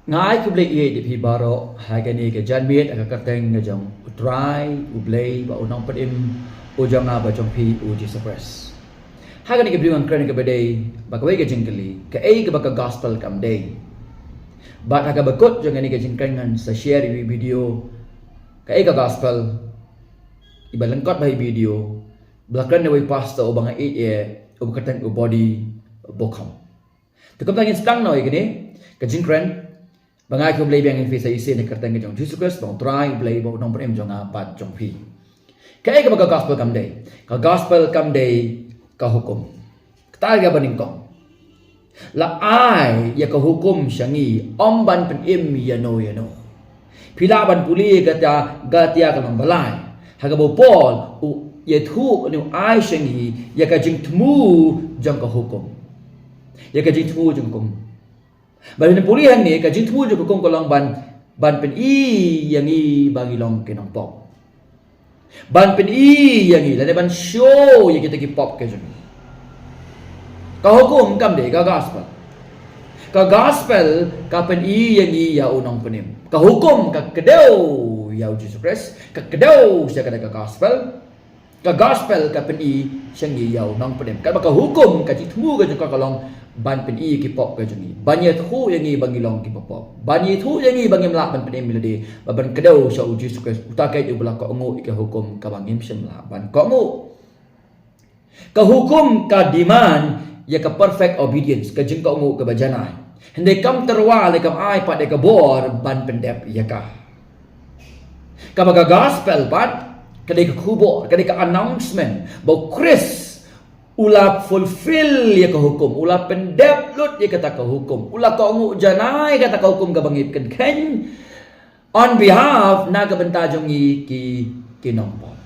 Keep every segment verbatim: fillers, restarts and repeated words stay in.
Nga ai khublei ïa phi baroh ha kane ka janmiet ha ka kyrteng ka jong U Trai U Blei bad U Nongpynim u jong nga bad jong phi U Jisu Khrist. Ha kane ka video ngan kren ïa kaba dei bad kawei ka jingkylli, kaei kaba ka gospel kam dei. Bad ha kaba kut jong kane ka jingkren ngan sa share ïa ka video kaei ka gospel, iba lyngkot bha ïa ka video ba la kren da uwei u pastor uba nga ïeit ïa, uba kyrteng u Buddy Buckham. Te kumta ngin sdang noh ïa kane ka jingkren ba nga ai khublei biang ïa phi sa shisien ha ka kyrteng ka jong U Jisu Khrist, U Trai U Blei bad U Nongpynim jong nga bad jong phi. Kaei kaba ka gospel kam dei? Ka gospel kam dei ka hukum. Kata ka ba nyngkong. La ai ïa ka hukum sha ngi, ym ban pynim ïano ïano. Phi lah ban pule Galatia, Galatia ka lynnong ba lai, ha kaba u Paul u ïathuh ne u ai sha ngi ïa ka jingthmu jong ka hukum. Ïa ka jingthmu jong ka hukum. Bad phin pule hangne, ka jingthmu jong ka hukum ka long ban, ban pyni ïa ngi ba ngi long ki nongpop. Ban pyni ïa ngi lane ban show ïa kita ki pop ka jong ngi. Ka hukum kam dei ka gospel. Ka gospel ka pyni ïa ngi ïa U Nongpynim. Ka hukum ka kdew ïa U Jisu Khrist, ka kdew sha kane ka gospel. Ka gospel ka pyni sha ngi ïa U Nongpynim. Katba ka hukum ka jingthmu ka jong ka ka long ban pyni ki pop ka jong ngi, ban ïathuh ïa ngi ba ngi long kiba pop, ban ïathuh ïa ngi ba ngim lah ban pynim ïa lade, bad ban kdew sha U Jisu Khrist, uta keiñ uba la kohnguh ïa ka hukum kaba ngim shym lah ban kohnguh. Ka hukum ka demand ïa ka perfect obedience, ka jingkohnguh kaba janai. Hynrei kam tyrwa lane kam ai pat ïa ka bor ban pyndep ïa ka. Kaba ka gospel pat ka dei ka khubor, ka dei ka announcement ba U Khrist u la fulfill ïa ka hukum, u la pyndep lut ïa kata ka hukum, u la kohnguh janai kata ka hukum kaba ngi pynkheiñ on behalf, na ka bynta jong ngi ki, ki nongpop.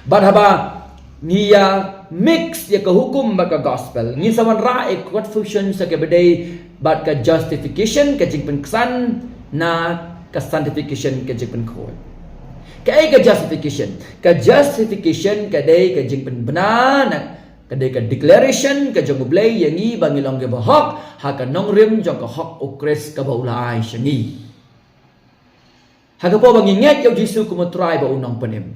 Bad haba ngi ïa mix ïa ka hukum bad ka gospel, ngi sa wanrah ïa ka confusion sa kaba dei bad ka justification, ka jingpynksan, na ka sanctification, ka jingpynkhuid. Kaei ka justification? Ka justification ka dei ka jingpynbna, na ka dei ka declaration ka jong U Blei ïa ngi ba ngi long kiba hok ha ka nongrim jong ka hok U Khrist kaba u la ai sha ngi. Ha ka por ba ngi ngeit ïa U Jisu kum U Trai bad U Nongpynim,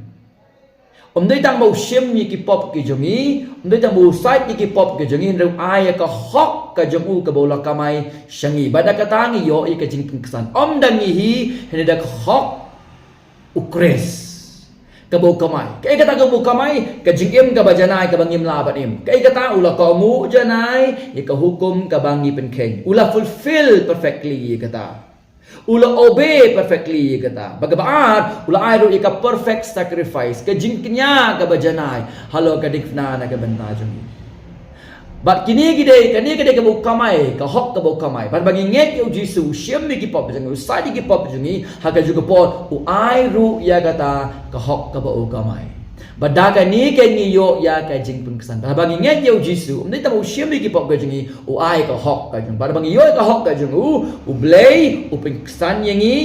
ym dei tang ba u shim ïa ki pop ki jong ngi, ym dei tang ba u sait ïa ki pop ki jong ngi, hynrei u ai ïa ka hok ka jong u kaba u la kamai sha ngi. Bad da kata ngi ïoh ïa ka jingpynksan. Ym da ngi hi, hynrei da ka hok U Khrist kaba u kamai. Kaei kata kaba u kamai? Ka jingim kaba janai kaba ngim lah ban im. Kaei kata? U la kohnguh janai ïa ka hukum kaba ngi pynkheiñ. U la fulfill perfectly ïa kata. U la obey perfectly ïa kata. Bad kaba ar, u la ai ruh ïa ka perfect sacrifice, ka jingkñia kaba janai halor ka diengphna na ka bynta jong ngi. Bad kine ki dei, kane ka dei kaba u kamai, ka hok kaba u kamai. Bad ba ngi ngeit ïa U Jisu, u shim ïa ki pop jong ngi, u sait ïa ki pop jong ngi, ha kajuh ka por u ai ruh ïa kata ka hok kaba u kamai. Bad da kane ka ngi ïoh ïa ka jingpynksan. Bad ba ngi ngeit ïa U Jisu, ym dei tang u shim ïa ki pop ka jong ngi, u ai ka hok ka jong u. Bad ba ngi ïoh ïa ka hok ka jong u, U Blei u pynksan ïa ngi,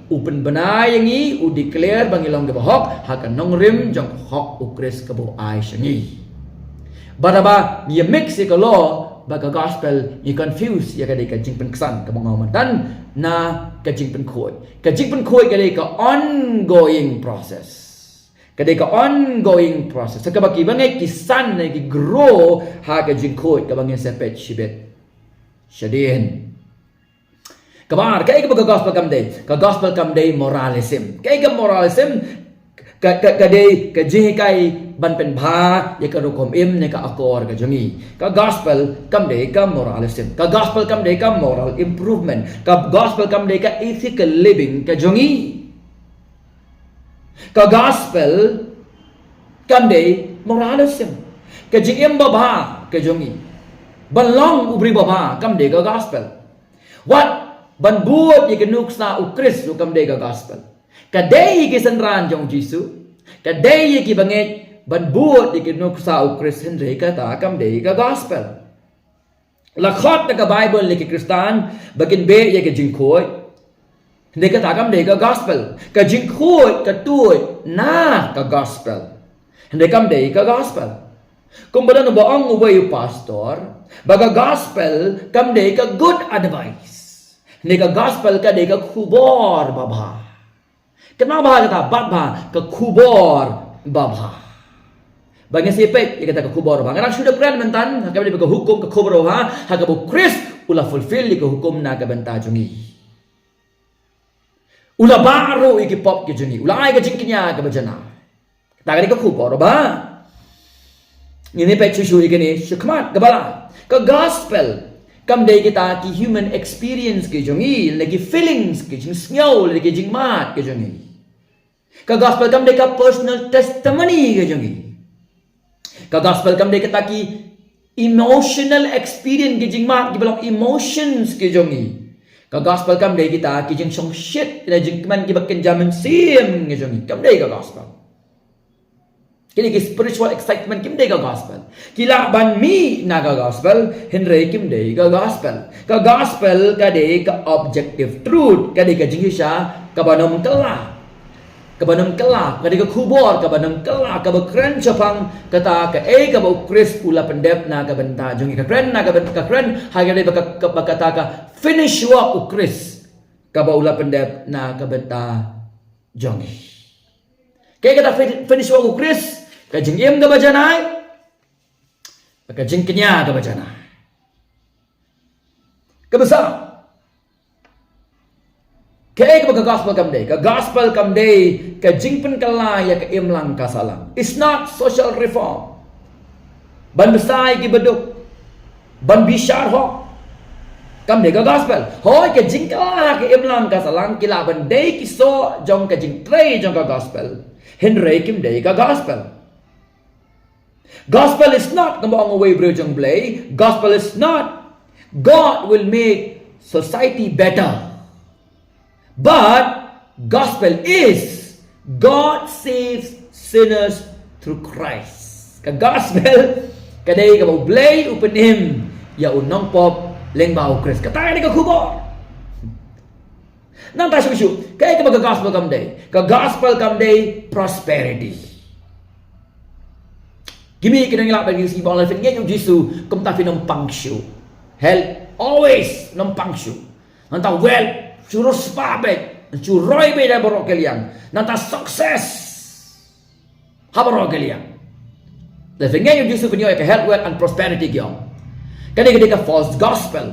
u pynbna ïa ngi, u declare ba ngi long kiba hok ha ka nongrim jong ka hok U Khrist kaba u ai sha ngi. Bad haba ngi ïa mix ïa ka law bad ka gospel, ngi confuse ïa ka dei ka jingpynksan kaba nga ong myntan, na ka jingpynkhuid. Ka jingpynkhuid ka dei ka ongoing process. Ka dei ka ongoing process. Sa kaba ki bangeit ki san ne ki grow ha ka jingkhuid kaba ngin sa peit shibit shadien. Kaba ar, kaei kaba ka gospel kam dei? Ka gospel kam dei moralism. Kaei ka moralism? Ka, ka, ka dei ka jinghikai ban pynbha ïa ka rukom im ne ka akor ka jong ngi. Ka gospel kam dei ka moralism. Ka gospel kam dei ka moral improvement. Ka gospel kam dei ka ethical living ka jong ngi. Ka gospel kam dei moralism. Ka jingim babha ka jong ngi, ban long u briew babha, kam dei ka gospel. Wat ban bud ïa ka nuksa U Khrist ruh kam dei ka gospel. Ka dei ïa ki synran jong U Jisu, ka dei ïa ki bangeit ban bud ïa ka nuksa U Khrist, hynrei kata kam dei ka gospel. La khot na ka Baibl ïa ki Khristan ba kin beh ïa ka jingkhuid. Hynrei kata kam dei ka gospel. Ka jingkhuid ka tuid na ka gospel. Hynrei kam dei ka gospel. Kumba don ba ong uwei u pastor ba ka gospel kam dei ka good advice. Ne ka gospel ka dei ka khubor babha. Kynmaw bha kata, bad bha, ka khubor babha. Ba ngi sa peit ïa kata ka khubor babha. Nga dang shu da kren mynta, ha kaba dei ka hukum ka khubor babha, ha kaba u Khrist u la fulfill ïa ka hukum na ka bynta jong ngi. U la bah ruh ïa ki pop ki jong ngi. U la ai ka jingkñia kaba janai. Kata ka dei ka khubor babha. Ngin ïa peit shuh shuh ïa kane shakhmat kaba lai. Ka gospel kam dei kita ki human experience ki jong ngi, lane ki feelings ki jingsngew, lane ki jingmad ki jong ngi. Ka gospel kam dei ka personal testimony ki jong ngi. Ka gospel kam dei kita ki emotional experience ki jingmad kiba long emotions ki jong ngi. Ka gospel kam dei kita ki jingshongshit, kita jingkmen kiba kynja mynsiem ki jong ngi. Kam dei ka gospel. Kine ki spiritual excitement kim dei ka gospel. Ki lah ban mih na ka gospel, hynrei kim dei ka gospel. Ka gospel ka dei ka objective truth, ka dei ka jingshisha kaba nym kylla. Kaba nym kylla, ka dei ka khubor kaba nym kylla, kaba kren shaphang kata kaei kaba u Khrist u la pyndep na ka bynta jong ngi. Ka kren na ka bynta, ka kren ha ka dei ba ka, ka, ba kata ka finish work u Khrist kaba u la pyndep na ka bynta jong ngi. Kaei kata fin-, finish work u Khrist? Ka jingim kaba janai, ka jingkñia kaba janai. Kaba saw, kaei kaba ka gospel kam dei? Ka gospel kam dei ka jingpynkylla ïa ka imlang ka sahlang. It's not social reform. Ban bsa ïa ki baduk, ban bishar hok, kam dei ka gospel. Hooid, ka jingkylla ka imlang ka sahlang ki lah ban dei ki soh jong ka jingtrei jong ka gospel, hynrei kim dei ka gospel. Gospel is not, kumba ong uwei u briew jong U Blei, gospel is not God will make society better, but gospel is God saves sinners through Christ. Ka gospel ka dei kaba U Blei u pynim ïa u nongpop lyngba u Khrist. Kata ka dei ka khubor. Nangta shuh shuh, kaei kaba ka gospel kam dei? Ka gospel kam dei prosperity. Ki mih ki nongïalam ba ngi sngew ba lada phi ngeit ïa u Jisu, kumta phi nym pang shuh. Health, always nym pang shuh. Nangta wealth, shu riewspah beit, shu roi beit ha baroh ki liang. Nangta success ha baroh ki liang. Lada phi ngeit ïa u Jisu phin ïoh ïa ka health, wealth and prosperity ki ong. Ka dei, ka dei ka false gospel.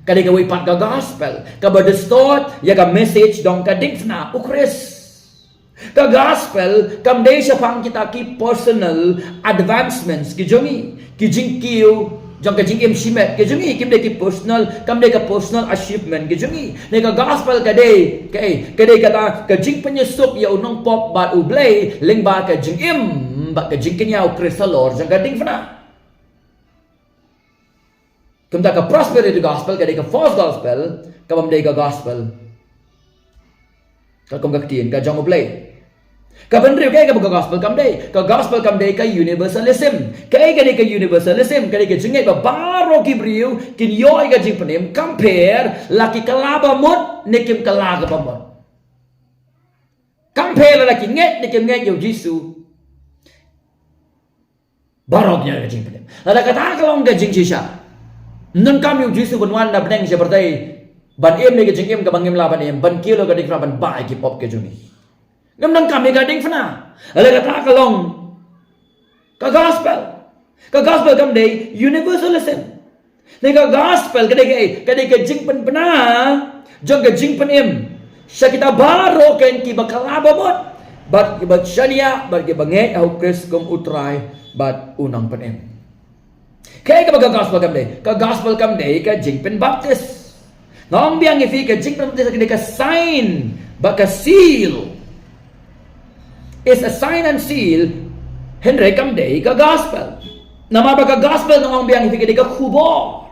Ka dei kawei pat ka gospel kaba distort ïa ka message jong ka diengphna u Khrist. Ka gospel kam dei shaphang kita ki personal advancements ki jong ngi, ki jingkiew jong ka jingim shimet ki jong ngi. Kim dei ki personal, kam dei ka personal achievement ki jong ngi. Ne ka gospel ka dei, ka, ka dei kata ka jingpynïasuk ïa u nongpop bad U Blei lyngba ka jingim bad ka jingkñia u Khrist halor jong ka diengphna. Kumta ka prosperity gospel ka dei ka false gospel, ka bym dei ka gospel. Ka kum ka ktien ka jong U Blei. Ka bynriew, kaei kaba ka gospel kam dei? Ka gospel kam dei ka universalism. Kaei ka dei ka universalism? Ka dei ka jingngeit ba baroh ki briew kin ïoh ïa ka jingpynim, compare la ki kylla ba mut ne kim kylla ka ba mut. Compare la ki ngeit ne kim ngeit ïa u Jisu. Baroh ki ïoh ka jingpynim. Lada kata ka long ka jingshisha, ym donkam ïa u Jisu ban wan na bneng sha pyrthei ban im ïa ka jingim kaba ngim lah ban im, ban kiew halor ka diengphna, ban bah ïa ki pop ki jong ngi. Ngim donkam ïa ka diengphna. Lada kata ka long ka gospel. Ka gospel kam dei universalism. Ne ka gospel ka dei kaei? Ka dei ka jingpynbna jong ka jingpynim sha kita baroh kein kiba kylla ba mut bad kiba shaniah bad kiba ngeit ha u Khrist kum u Trai bad u Nongpynim. Kaei kaba ka gospel kam dei? Ka gospel kam dei ka jingpynbaptis. Nga ong biang ïa phi, ka jingpynbaptis ka dei ka sign bad ka seal. Is a sign and seal, hynrei kam dei ka gospel. Namar ba ka gospel, nga ong biang ïa phi, ka dei ka khubor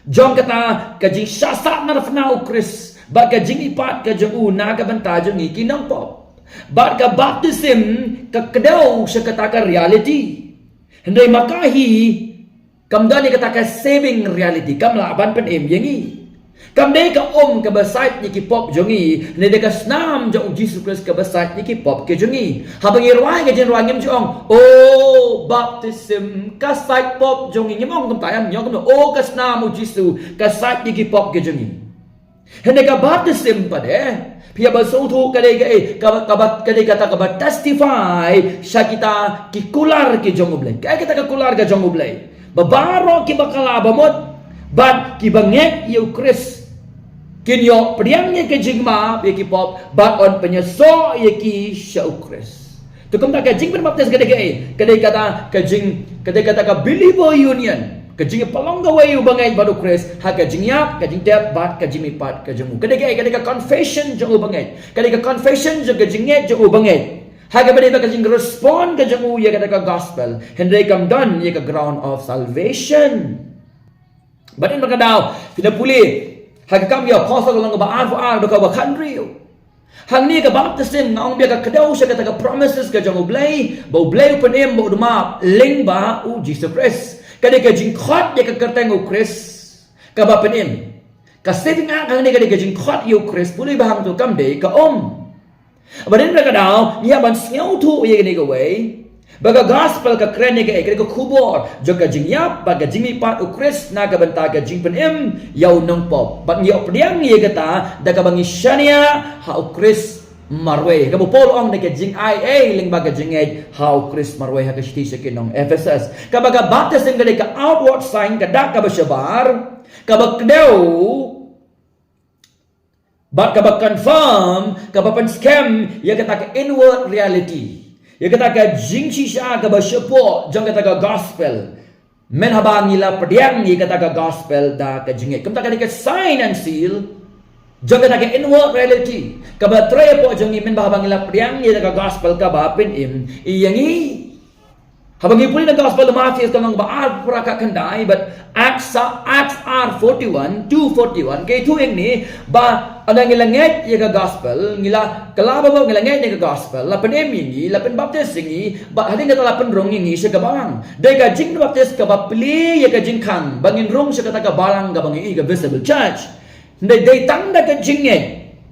jong kata ka jingshah sahnarphna u Khrist bad ka jingmihpat ka jong u na ka bynta jong ngi ki nongpop. Bad ka baptism ka kdew sha kata ka reality. Hynrei ma ka hi, kam don ïa kata ka saving reality, kam lah ban pynim ïa ngi. Kam dei ka um kaba sait ïa ki pop jong ngi, ne dei ka snam jong u Jisu Khrist kaba sait ïa ki pop ki jong ngi. Haba ngi rwai ka jingrwai ngim ju ong, "O, baptism ka sait pop jong ngi." Ngim ong kumta, ïa, ngi ong kumno, "O, ka snam u Jisu ka sait ïa ki pop ki jong ngi." Hynrei ka baptism pat, eh, phi ïa ba sngewthuh ka dei ka, eh, ka, ka, ka dei kata kaba testify sha kita ki kular ki jong U Blei. Kaei kata ka kular ka jong U Blei? Ba baroh kiba kylla ba mut bad kiba ngeit ïa U Khrist kin ïoh pdiang ïa ka jingmap ïa ki pop bad yn pynïasoh ïa ki sha U Khrist. Te kumta ka jingpynbaptis ka dei kaei? Ka dei kata ka jing, ka dei kata ka believer union, ka jingpynlong kawei u bangeit bad U Khrist ha ka jingïap, ka jingtep bad ka jingmihpat ka jong u. Ka dei kaei? Ka dei ka confession jong u bangeit, ka dei ka confession jong ka jingngeit jong u bangeit ha kaba dei ka jingrespond ka jong u ïa kata ka gospel. Hynrei kam don ïa ka ground of salvation. Bad hadien ba ka daw phi na pule ha Ki Kam ki Apostol lynnong ba arphew ar, dkhot ba khathynriew. Hangne ka baptism nga ong ba ka kdew sha kata ka promises ka jong U Blei, ba U Blei u pynim bad u map lyngba U Jisu Khrist. Ka dei ka jingkhot ïa ka kyrteng U Khrist kaba pynim. Ka saving act hangne ka dei ka jingkhot ïa U Khrist, pule ba hangto kam dei ka um. Bad hadien ba ka daw ngi hap ban sngewthuh ïa kane kawei, ba ka gospel ka kren ïa kaei? Ka dei ka khubor jong ka jingïap bad ka jingmihpat U Khrist na ka bynta ka jingpynim ïa u nongpop. Bad ngi ïoh pdiang ïa kata da kaba ngi shaniah ha U Khrist marwei. Kaba u Paul u ong da ka jingai ei lyngba ka jingngeit ha U Khrist marwei, ha ka shithi sha ki nong Ephesus. Kaba ka baptism ka dei ka outward sign, ka dak kaba shabar, kaba kdew bad kaba confirm, kaba pynskhem ïa kata ka inward reality, ïa kata ka jingshisha kaba shapoh jong kata ka gospel. Mynhaba ngi la pdiang ïa kata ka gospel da ka jingngeit. Kumta ka dei ka sign and seal jong kata ka inward reality kaba trei hapoh jong ngi mynhaba ngi la pdiang ïa kata ka gospel kaba pynim ïa ngi. Haba ngi pule na gospel u Mathaios lynnong ba arphew phra, khatkhyndai bad Acts, Acts ar forty-one, two forty-one, ka ïathuh hangne ba ynda ngi la ngeit ïa ka gospel, ngi la kylla ba mut, ngi la ngeit ïa ka gospel, la pynim ïa ngi, la pynbaptis ïa ngi, bad hadien kata la pynrung ïa ngi sha ka balang. Dei ka jingbaptis kaba plie ïa ka jingkhang ba ngin rung sha kata ka balang kaba ngi ïohi, ka visible church. Hynrei dei tang da ka jingngeit,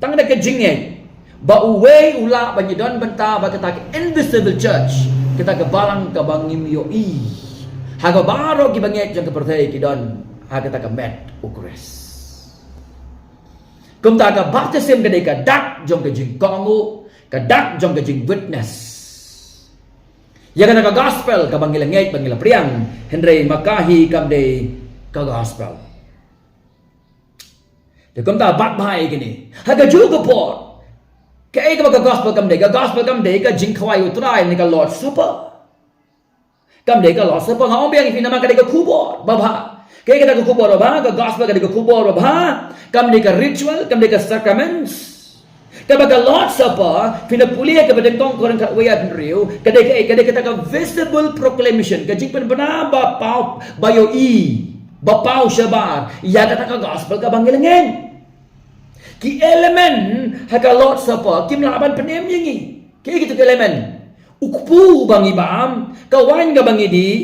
tang da ka jingngeit ba uwei u lah ban ïadon bynta bad kata ka invisible church, kata ka balang kaba ngim ïohi, ha kaba baroh kiba ngeit jong ka pyrthei ki don ha kata ka met U Khrist. Kumta ka baptism ka dei ka dak jong ka jingkohnguh, ka dak jong ka jingwitness ïa kata ka gospel kaba ngi la ngeit, ba ngi la pdiang, hynrei ma ka hi kam dei ka gospel. Te kumta bad bha ïa kine, ha kajuh ka por, kaei kaba ka gospel kam dei? Ka gospel kam dei ka jingkhawai U Trai ne ka Lord's Supper. Kam dei ka Lord's Supper. Nga ong biang ïa phi namar ka dei ka khubor babha. Kaei kata ka khubor babha? Ka gospel ka dei ka khubor babha. Kam dei ka ritual, kam dei ka sacraments. Kaba ka Lord's Supper, phi na pule ha kaba nyngkong Korinth khatwei, arphew hynriew, ka dei kaei? Ka dei kata ka visible proclamation, ka jingpynbna ba paw, ba ïohi, ba paw shabar ïa kata ka gospel kaba ngi la ngeit. Ki element ha ka Lord's Supper kim lah ban pynim ïa ngi. Kiei kito ki element? U kpu ba ngi bam, ka wain kaba ngi dih,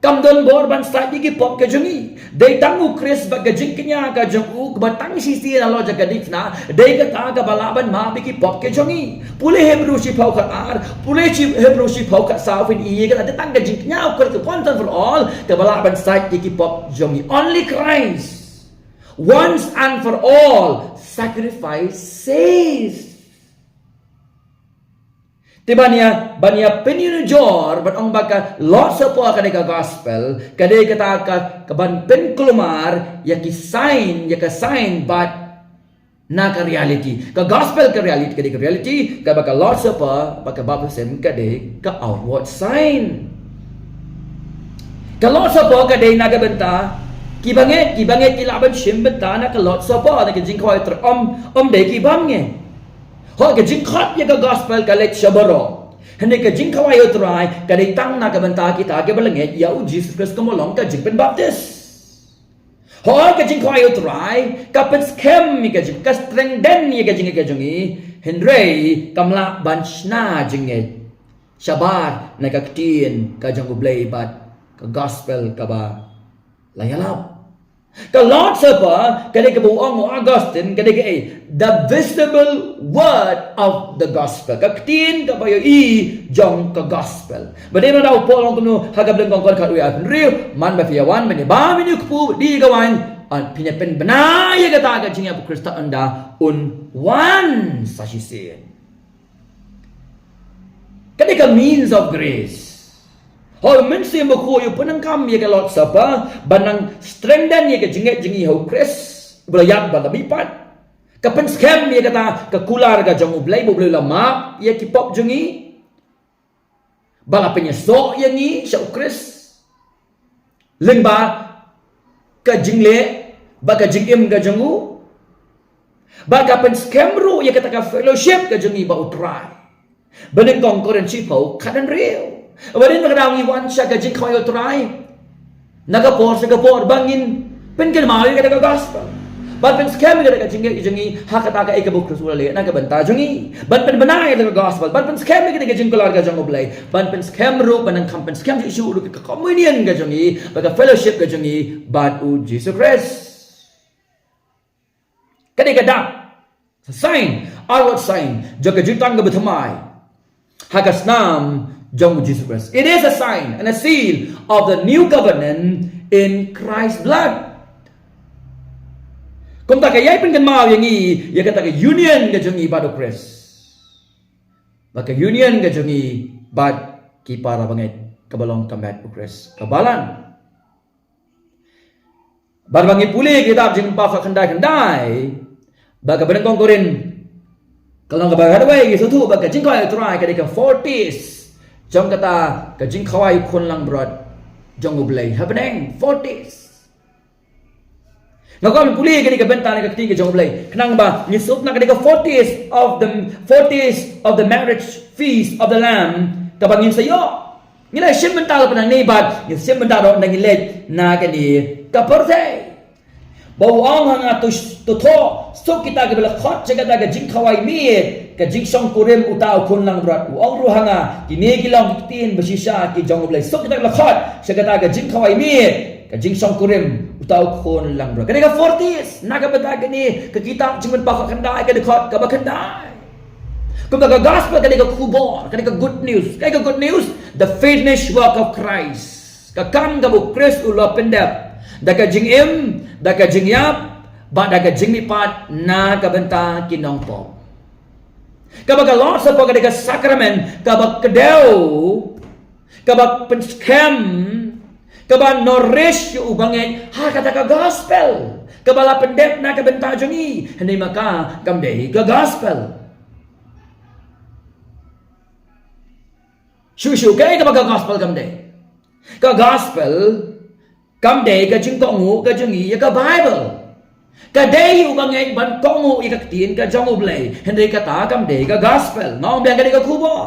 kam don bor ban sait ïa ki pop ki jong ngi. Dei tang U Khrist bad ka jingkñia ka jong u, kaba tang shisien halor jong ka diengphna, dei kata kaba lah ban map ïa ki pop ki jong ngi. Pule Hebru shiphew khatar, pule shi-, Hebru shiphew khatsaw, phin ïohi ïa kata, dei tang ka jingkñia U Khrist once and for all kaba lah ban sait ïa ki pop jong ngi. Only Christ, once and for all sacrifice saves. Te ban ïa, ban ïa pynïanujor, ban ong ba ka Lord's Supper ka dei ka gospel, ka dei kata ka, ka ban pynkulmar ïa ki sign, ïa ka sign bad na ka reality. Ka gospel ka reality, ka dei ka reality, kaba ka Lord's Supper bad ka baptism ka dei ka outward sign. Ka Lord's Supper ka dei na ka bynta kiba ngeit, kiba ngeit ki lah ban shim bynta na ka Lord's Supper, na ka jingkhawai U Trai, ym, ym dei ki bym ngeit. Hooid, ka jingkhot ïa ka gospel ka leit sha baroh. Hynrei ka jingkhawai U Trai ka dei tang na ka bynta kita kiba la ngeit ïa U Jisu Khrist kum u long ka jingpynbaptis. Hooid, ka jingkhawai U Trai ka pynskhem ïa ka jing, ka strengthen ïa ka jingngeit ka jong ngi. Hynrei kam lah ban shna jingngeit shabar na ka ktien ka jong U Blei bad ka gospel kaba la ïalap. Ka Lord's Supper ka dei kaba ong u Augustine, ka dei kaei? The visible word of the gospel. Ka ktien kaba ïohi jong ka gospel. Bad dei namar u Paul u ong kumno ha ka Blei kong kor khatwei, arphew hynriew, man ba phi ïa wan, ban ïa bam ïa u kpu, dih ïa ka wain, Phin ïa pynbna ïa kata ka jingïap u Khrist ynda un wan sa shisien. Ka dei ka means of grace. Haba u Mynsiem Bakhuid u pyndonkam ïa ka Lord's Supper ban nang strengthen ïa ka jingngeit jong ngi ha u Khrist uba la ïap bad la mihpat. Ka pynskhem ïa kata ka kular ka jong U Blei, ba U Blei u la map ïa ki pop jong ngi. Ba la pynïasoh ïa ngi sha u Khrist lyngba ka jingleh bad ka jingim ka jong u. Bad ka pynskhem ruh ïa kata ka fellowship ka jong ngi bad u Trai. Ba nyngkong Korinth shiphew khathynriew. Ba dei na ka daw ngi wan sha ka jingkhawai u Trai na ka por sha ka por ba ngin pynkynmaw ïa kata ka gospel. Ban pynskhem ïa kata ka jingngeit jong ngi ha kata kaei kaba u Khrist u la leh na ka bynta jong ngi. Ban pynbna ïa kata ka gospel. Ban pynskhem ïa kata ka jingkular ka jong U Blei. Ban pynskhem ruh, ban nang kham pynskhem shuh shuh ruh ka communion ka jong ngi bad ka fellowship ka jong ngi bad u Jisu Khrist. Ka dei ka dak, sign, outward sign jong ka jutang kaba thymmai ha ka snam jong u Jisu Khrist. It is a sign and a seal of the new covenant in Christ's blood. Kumta ka ïai pynkynmaw ïa ngi ïa kata ka union ka jong ngi bad u Khrist. Bad ka union ka jong ngi bad ki para bangeit kaba long ka met u Khrist ka balang. Bad ba ngi pule kitab Jingpynpaw khatkhyndai khyndai, ba kaba nyngkong Korinth ka lynnong kaba khatwei, ngi sngewthuh ba ka jingkhawai u Trai ka dei ka foretaste jong kata ka jingkhawai u khun langbrot jong U Blei ha bneng, foretaste. Nga kwah pule kane ka bynta na ka ktien ka jong U Blei khnang ba ngin sngewthuh na ka dei ka foretaste of the, foretaste of the marriage feast of the Lamb kaba ngin sa ïoh. Ngi la shim bynta la pynang ne bad ngin shim bynta ruh nda ngin leit na kane ka pyrthei. Ba u ong ha nga, to, to thoh suk kita kiba la khot sha kata ka jingkhawai miet, ka jingshongkurim uta u khun langbrot. U ong ruh ha nga, kine ki long ki ktien ba shisha ki jong U Blei. Suk kita kiba la khot sha kata ka jingkhawai miet, ka jingshongkurim uta u khun langbrot. Kane ka foretaste na ka bynta kane ka kitab Jingpynpaw khatkhyndai, ka dkhot kaba khyndai. Kumta ka gospel ka dei ka khubor, ka dei ka good news. Ka dei ka good news, the finished work of Christ. Ka kam kaba u Khrist u la pyndep da ka jingim, da ka jingïap bad da ka jingmihpat na ka bynta ki nongpop. Kaba ka Lord's Supper ka dei ka sakramen kaba kdew, kaba pynskhem, kaba nourish ïa u bangeit ha kata ka gospel kaba la pyndep na ka bynta jong ngi. Hynrei ma ka kam dei ka gospel. Shuh shuh, kaei kaba ka gospel kam dei? Ka gospel kam dei ka jingkohnguh ka jong ngi ïa ka Baibl. Ka dei u bangeit ban kohnguh ïa ka ktien ka jong U Blei. Hynrei kata kam dei ka gospel. Nga ong biang, ka dei ka khubor.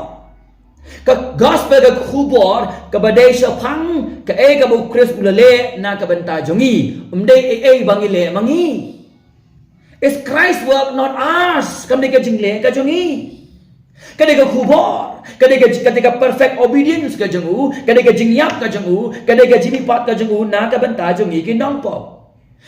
Ka gospel ka khubor kaba dei shaphang kaei kaba u Khrist u la leh na ka bynta jong ngi. Ym dei ei ei ba ngi leh ma ngi. It's Christ's work, not ours. Kam dei ka jingleh ka jong ngi. Ka dei ka khubor, ka dei ka, ka dei ka perfect obedience ka jong u, ka dei ka jingïap ka jong u, ka dei ka jingmihpat ka jong u na ka bynta jong ngi ki nongpop.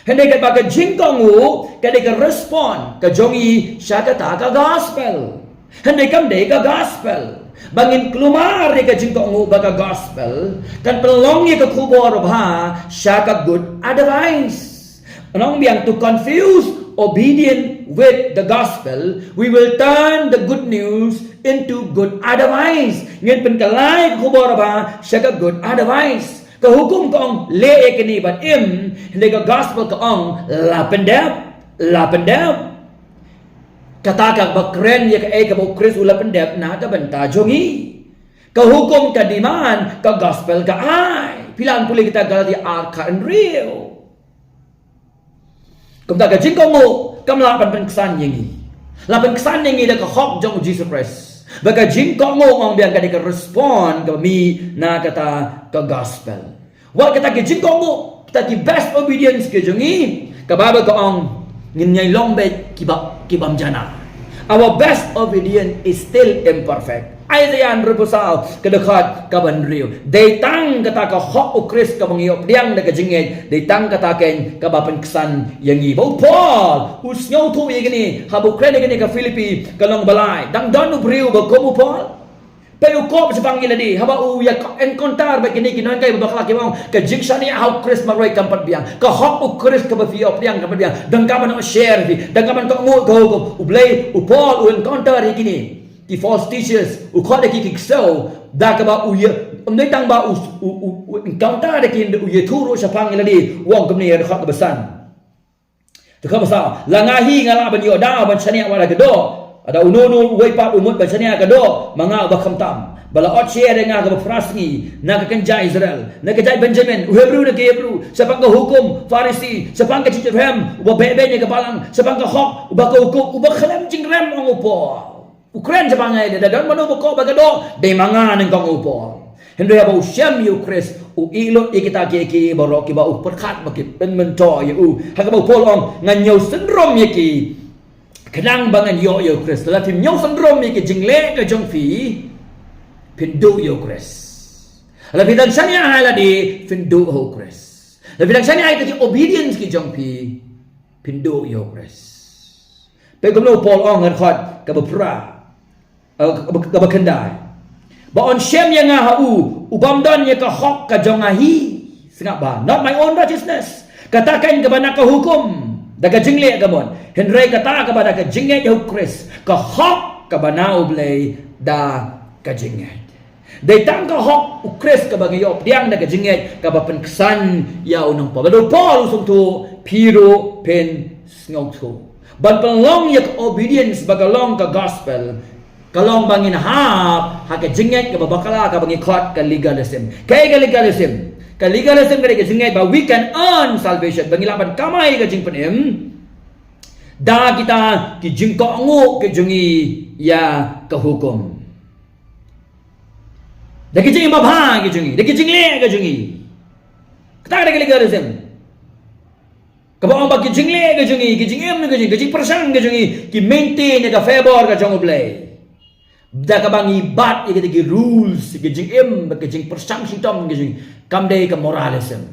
Hynrei katba ka jingkohnguh ka dei ka respond ka jong ngi sha kata ka gospel. Hynrei kam dei ka gospel. Ba ngin kulmar ïa ka jingkohnguh bad ka gospel, kan pynlong ïa ka khubor babha sha ka good advice. Ngan ong biang, to confuse obedience with the gospel, we will turn the good news into good advice. Ngin pynkylla ïa ka khubor babha sha ka good advice. Ka hukum ka ong leh ïa kine bad im, hynrei ka gospel ka ong la pyndep, la pyndep. Kata kaba kren ïa kaei kaba u Khrist u la pyndep na ka bynta jong ngi. Ka hukum ka demand, ka gospel ka ai. Phi lah ban pule kita Galatia ar khathynriew. Kumta ka jingkohnguh kam lah ban pynksan ïa ngi. La pynksan ïa ngi da ka hok jong u Jisu Khrist. Bad ka jingkohnguh, nga ong biang, ka dei ka respond kaba mih na kata ka gospel. Wat kita ki jingkohnguh, kita ki best obedience ki jong ngi, ka Baibl ka ong, ngin ïai long beit kiba, ki bym jana. Our best obedience is still imperfect. Isaiah hynriewphew saw, ka dkhot kaba hynriew. Dei tang kata ka hok u Khrist kaba ngi ïoh pdiang da ka jingngeit, dei tang kata keiñ kaba pynksan ïa ngi. Bad u Paul u sngewthuh ïa kine haba u kren ïa kane ka Philippi ka lynnong ba lai. Dang don u briew ba kum u Paul? Peit u kop shaphang ïa lade, haba u ïa encounter bad kine ki nonghikai ba bakla kiba ong, ka jingshaniah ha u Khrist marwei kam pat biang. Ka hok u Khrist kaba phi ïoh pdiang kam pat biang. Dang ka ban share phi, dang ka ban kohnguh ka hukum. U Blei, u Paul, u encounter ïa kine ki false teachers, u khot ïa ki ki ksew, da kaba u ïa, ym dei tang ba u, u, u, u encounter ïa ki, u ïathuh ruh shaphang ïa lade, u ong kumne ha dkhot kaba san. Te kaba saw, la nga hi nga lah ban ïoh daw ban shaniah wat ha ka doh. Lada uno uno uwei pat u mut ban shaniah ha ka doh, ma nga uba khamtam. Ba la ot share ïa nga ha kaba phra sngi, na ka kynja Israel, na ka jaid Benjamin, u Hebru na ki Hebru, shaphang ka hukum, Pharisi, shaphang ka jingrhem, uba beh beiñ ïa ka balang, shaphang ka hok, uba ka hukum, uba khlem jingrhem, ong u Paul. U kren shaphang nga ïa lade, da don mano ba koh bad ka doh, dei ma nga, nyngkong u Paul. Hynrei haba u shem ïa u Khrist, u ïeh lut ïa kita kiei kiei baroh kiba u pyrkhat ba ki pynmyntoi ïa u. Ha kaba u Paul u ong, ngan ñiew synrum ïa ki, khnang ba ngan ïoh ïa u Khrist. Lada phim ñiew synrum ïa ki jingleh ka jong phi, phin duh ïa u Khrist. Lada phi dang shaniah ha lade, phin duh ha u Khrist. Lada phi dang shaniah ha kita ki obedience ki jong phi, phin duh ïa u Khrist. Peit kumno u Paul u ong ha dkhot kaba phra, eh, kaba, kaba khyndai. Ba yn shem ïa nga ha u, u bym don ïa ka hok ka jong nga hi. Sngap bha, not my own righteousness. Kata keiñ kaba na ka hukum, da ka jingleh ka mut. Hynrei kata kaba da ka jingngeit ha u Khrist, ka hok kaba na u Blei da ka jingngeit. Dei tang ka hok u Khrist kaba ngi ïoh pdiang da ka jingngeit kaba pynksan ïa u nongpop. Lada u Paul u sngewthuh, phi ruh phin sngewthuh. Ban pynlong ïa ka obedience ba ka long ka gospel, ka long ba ngin hap ha ka jingngeit kaba bakla kaba ngi khot ka legalism. Kaei ka legalism? Ka legalism ka dei ka jingngeit ba we can earn salvation, ba ngi lah ban kamai ka jingpynim da kita ki jingkohnguh ki jong ngi ïa ka hukum. Da ki jingim babha ki jong ngi, da ki jingleh ki jong ngi. Kata ka dei ka legalism. Kaba ong ba ki jingleh ki jong ngi, ki jingim ki jong ngi, ki jingpyrshang ki jong ngi, ki maintain ïa ka favor ka jong u Blei. Da kaba ngi bat ïa kita ki rules, ki jingim, ki jingpyrshang shitom ki jong ngi. Kam dei ka moralism.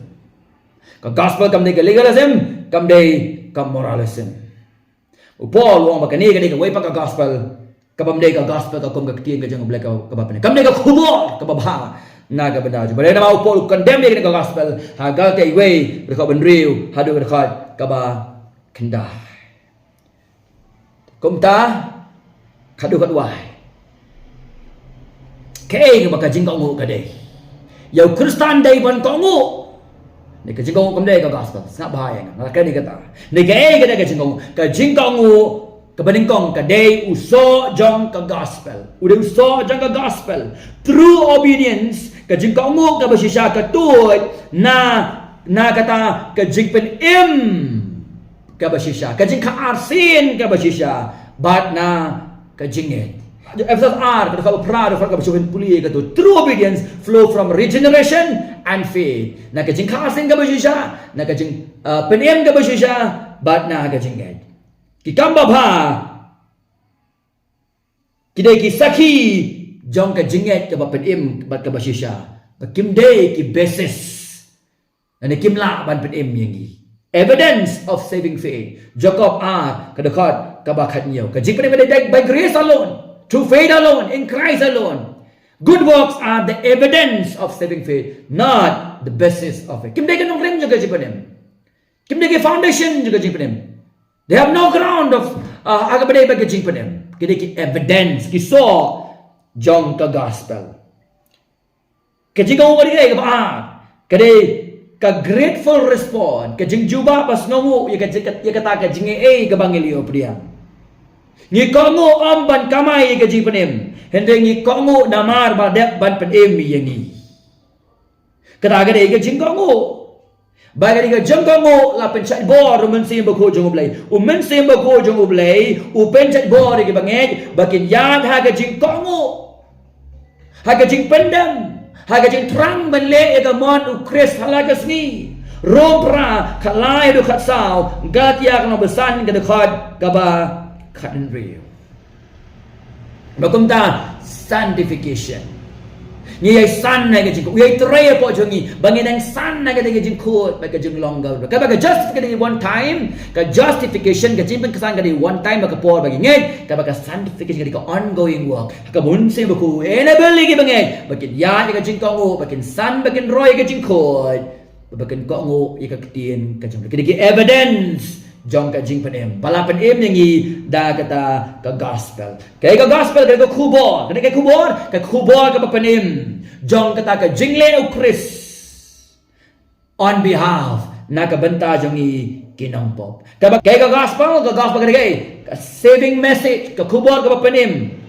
Ka gospel kam dei ka legalism, kam dei ka moralism. U Paul u ong ba kane ka dei kawei pat ka gospel, kaba ym dei ka gospel ka kum ka ktien ka jong u Blei ka, kaba pynim. Kam dei ka khubor kaba bha na ka bynta jong u Blei. Namar u Paul u condemn ïa kane ka gospel ha Galatia wei, dkhot ba hynriew haduh dkhot kaba khyndai. Kumta, khatduh khatwai. Kaei kaba ka jingkohnguh ka dei? Ïa u Khristan dei ban kohnguh. Ne ka jingkohnguh kam dei ka gospel. Sngap bha ïa nga. Nga la kren ïa kata. Ne kaei ka dei ka jingkohnguh? Ka jingkohnguh kaba nyngkong ka dei u soh jong ka gospel. U dei u soh jong ka gospel. True obedience, ka jingkohnguh kaba shisha ka tuid na, na kata ka jingpynim kaba shisha, ka jingkha arsien kaba shisha, bad na ka jingngeit. Ephesus ar, ka dkhot ba phra, dkhot kaba shu pynpule ïa kato. True obedience flow from regeneration and faith. Na ka jingkha arsien kaba shisha, na ka jing, uh, pynim kaba shisha, bad na ka jingngeit. Ki kam babha ki dei ki sakhi jong ka jingngeit kaba pynim bad kaba shisha. Ba kim dei ki basis. Lane kim lah ban pynim ïa ngi. Evidence of saving faith. Jakob ar, ka dkhot kaba khathynñiew. Ka jingpynim ka dei by grace alone, through faith alone, in Christ alone. Good works are the evidence of saving faith, not the basis of it. Kim dei ka nongrim jong ka jingpynim. Kim dei ki foundation jong ka jingpynim. They have no ground of, uh, ha kaba dei bad ka jingpynim. Ki dei ki evidence, ki soh jong ka gospel. Ka jingkohnguh ka dei kaba ar, ka dei ka grateful response, ka jingjubab ba sngewnguh ïa ka, ïa kata ka jingaiei kaba ngi la ïoh pdiang. Ngi kohnguh ym ban kamai ïa ka jingpynim, hynrei ngi kohnguh namar ba dep ban pynim ïa ngi. Kata ka dei ka jingkohnguh. Ba ka dei ka jingkohnguh la pynshait bor u Mynsiem Bakhuid jong U Blei. U Mynsiem Bakhuid jong U Blei u pynshait bor ïa ki bangeit ba kin ïaid ha ka jingkohnguh, ha ka jingpyndem, ha ka jingthrang ban leh ïa ka mon U Khrist ha la ka sngi. Rom phra, khatlai haduh khatsaw, Galatia ka lynnong ba san, ka dkhot kaba khathynriew. Ba kumta, sanctification. Ngi ïai san na ka jingkhuid, ïai trei hapoh jong ngi ba ngin nang san na ka dei ka jingkhuid bad ka jinglong ka. Kaba ka justification ka dei one time, ka justification, ka jingpynksan ka dei one time, ba ka por ba ngi ngeit, kaba ka sanctification ka dei ka ongoing work. Ka Mynsiem Bakhuid enable ïa ki bangeit ba kin ïaid ïa ka jingkohnguh, ba kin san, ba kin roi ïa ka jingkhuid, ba kin kohnguh ïa ka ktien ka jong. Ki dei ki evidence jong ka jingpynim ba la pynim ïa ngi da kata ka gospel. Kaei ka gospel? Ka dei ka khubor. Ka dei ka khubor, ka khubor kaba pynim jong kata ka jingleh u Khrist on behalf, na ka bynta jong ngi ki nongpop. Kaba, kaei ka gospel? Ka gospel ka dei kaei? Ka saving message, ka khubor kaba pynim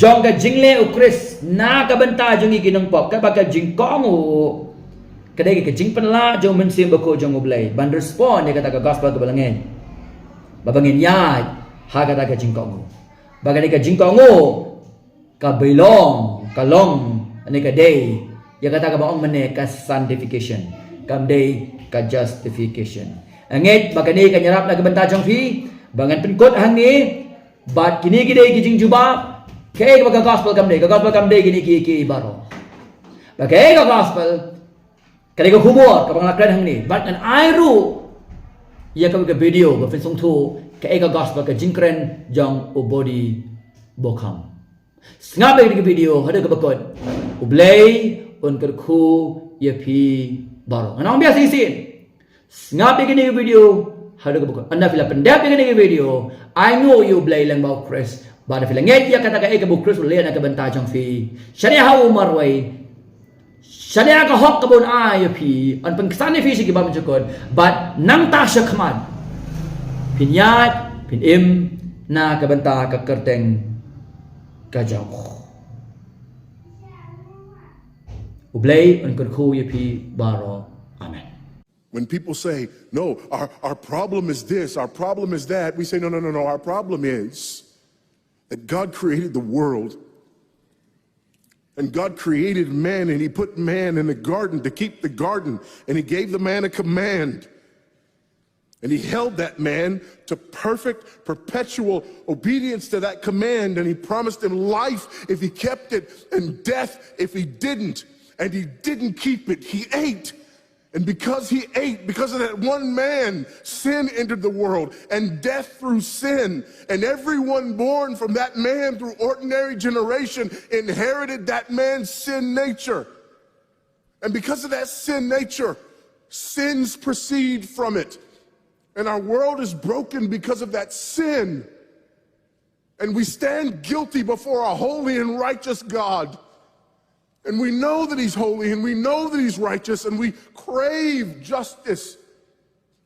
jong ka jingleh u Khrist na ka bynta jong ngi ki nongpop. Kaba ka jingkohnguh ka dei ka jingpynlah jong u Mynsiem Bakhuid jong U Blei ban respond ïa kata ka gospel kaba la ngeit, ba ba ngin ïaid ha kata ka jingkohnguh. Ba ka dei ka jingkohnguh, ka belong, ka long, ne ka dei ïa kata kaba ong mynne ka sanctification, kam dei ka justification. Nga ngeit ba kane kan ïarap na ka bynta jong phi ba ngan pynkut hangne. Bad kine ki dei ki jingjubab. Kaei kaba ka gospel kam dei? Ka gospel kam dei kine ki, ki baroh. Ba kaei ka gospel? Ka dei ka khubor kaba nga la kren hangne. Bad ngan ai ruh ïa ka, ka video ba phin sngewthuh kaei ka gospel, ka jingkren jong u Body Bokham. Sngap ïa ka video haduh kaba kut. U Blei un kyrkhu ïa phi baroh. Ngan ong biang shisien. Sngap ïa kane ka video haduh kaba kut. Ynda phi la pyndep ïa kane ka video, ai nguh ïa U Blei lyngba u Khrist. Bad ynda phi la ngeit ïa kata kaei kaba u Khrist u la leh na ka bynta jong phi, shaniah ha u marwei, shaniah ka hok kaba un ai ïa phi, yn pynksan ïa phi sha ki bymjukut, bad nangta shakhmat phin ïaid, phin im na ka bynta ka kyrteng ka jong u. U Blei un kyrkhu ïa phi baroh. Amen. When people say, "No, our, our problem is this, our problem is that," we say, "No, no, no, no. Our problem is that God created the world, and God created man, and He put man in the garden to keep the garden, and He gave the man a command." And He held that man to perfect, perpetual obedience to that command. And He promised him life if he kept it, and death if he didn't. And he didn't keep it. He ate. And because he ate, because of that one man, sin entered the world, and death through sin. And everyone born from that man through ordinary generation inherited that man's sin nature. And because of that sin nature, sins proceed from it. And our world is broken because of that sin. And we stand guilty before our holy and righteous God. And we know that He's holy and we know that He's righteous and we crave justice.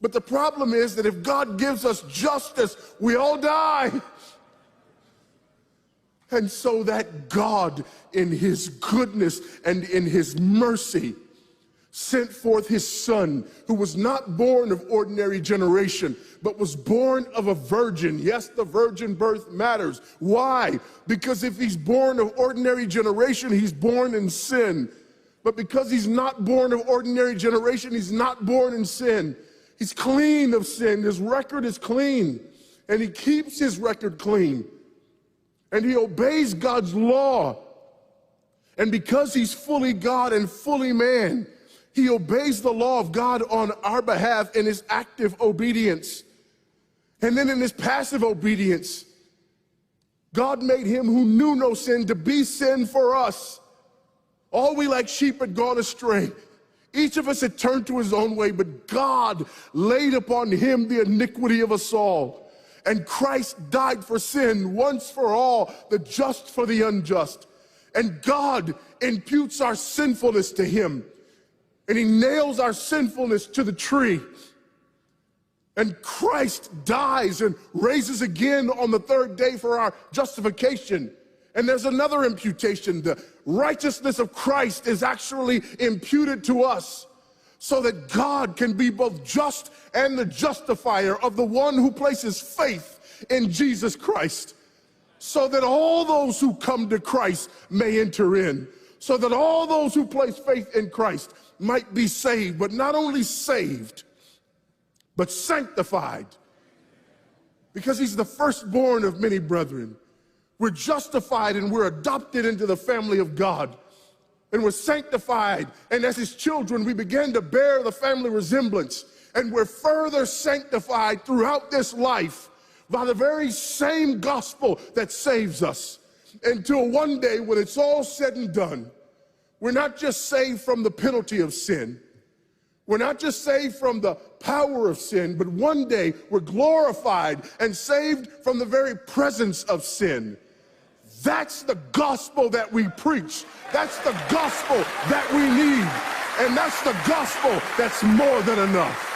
But the problem is that if God gives us justice, we all die. And so that God, in His goodness and in His mercy, sent forth His Son, who was not born of ordinary generation, but was born of a virgin. Yes, the virgin birth matters. Why? Because if He's born of ordinary generation, He's born in sin. But because He's not born of ordinary generation, He's not born in sin. He's clean of sin. His record is clean. And He keeps His record clean. And He obeys God's law. And because He's fully God and fully man, He obeys the law of God on our behalf in His active obedience. And then in His passive obedience, God made Him who knew no sin to be sin for us. All we like sheep had gone astray. Each of us had turned to his own way, but God laid upon Him the iniquity of us all. And Christ died for sin once for all, the just for the unjust. And God imputes our sinfulness to Him. And He nails our sinfulness to the tree. And Christ dies and raises again on the third day for our justification. And there's another imputation. The righteousness of Christ is actually imputed to us so that God can be both just and the justifier of the one who places faith in Jesus Christ. So that all those who come to Christ may enter in. So that all those who place faith in Christ might be saved, but not only saved, but sanctified. Because He's the firstborn of many brethren. We're justified and we're adopted into the family of God. And we're sanctified. And as his children, we begin to bear the family resemblance. And we're further sanctified throughout this life by the very same gospel that saves us. Until one day, when it's all said and done, we're not just saved from the penalty of sin, we're not just saved from the power of sin, but one day we're glorified and saved from the very presence of sin. That's the gospel that we preach. That's the gospel that we need. And that's the gospel that's more than enough.